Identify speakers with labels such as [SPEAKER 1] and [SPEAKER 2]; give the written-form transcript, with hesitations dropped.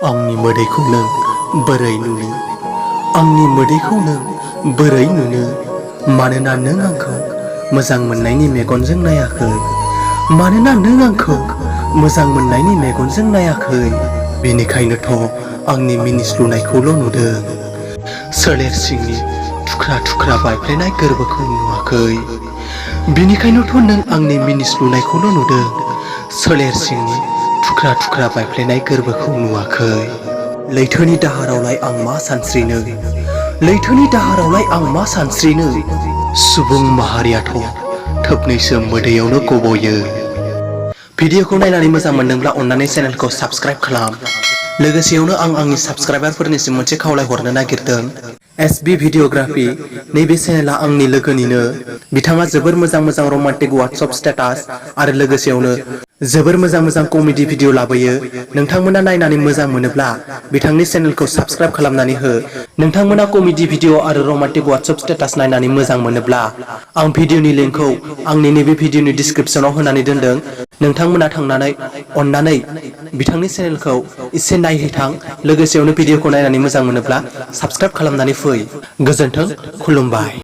[SPEAKER 1] आंनि मोदैखौ नों बोरै नुनो आंनि मोदैखौ नों बोरै नुनो मानोना नों आंखौ मोजां मोननायनि मेगनजों नायाखै मानोना नों आंखौ मोजां मोननायनि मेगनजों नायाखै बेनिखायनोथ' आंनि मिनिस्लुनायखौल' नुदों सोलेर सिंनि थुख्रा थुख्रा बायफ्लेनाय गोरबोखौ नुवाखै बेनिखायनोथ' नों आंनि मिनिस्लुनायखौल' नुदों सोलेर सिंनि थुख्रा थुख्रा बायफ्लेनाय गोरबोखौ नुवाखै लैथोनि दाहारावलाय आं मा सानस्रिनो लैथोनि दाहारावलाय आं मा सानस्रिनो सुबुं माहारियाथ' थोबनैसो मोदैयावनो गब'यो भिडिअखौ नायनानै मोजां मोनदोंब्ला अन्नानै चेनेलखौ साबस्क्राइब खालाम लोगोसेयावनो आं आंनि साबस्क्राइबारफोरनिसिम मोनसे खावलायहरनो नागिरदों एसबी भिडिअग्राफी नैबे चेनेला आंनि लोगोनिनो बिथाङा जोबोर मोजां रमान्टिक वाट्सएप स्टेटास आरो लोगोसेयावनो जोबोर मोजां कमेडि भिडिअ लाबोयो नोंथांमोना नायनानै मोजां मोनोब्ला बिथांनि चेनेलखौ साबस्क्राइब खालामनानै हो नोंथांमोना कमेडि भिडिअ आरो रमान्टिक वाट्सएप स्टेटास नायनानै मोजां मोनोब्ला आं भिडिअनि लिंकखौ आंनि नैबे भिडिअनि डिसक्रिप्शनाव होनानै दोनदों नोंथांमोना थांनानै अन्नानै बिथांनि चेनेलखौ एसे नायहैथां लोगोसेयावनो भिडिअखौ नायनानै मोजां मोनोब्ला साबस्क्राइब खालामनानै फै गोजोन्थों खुलुमबाय।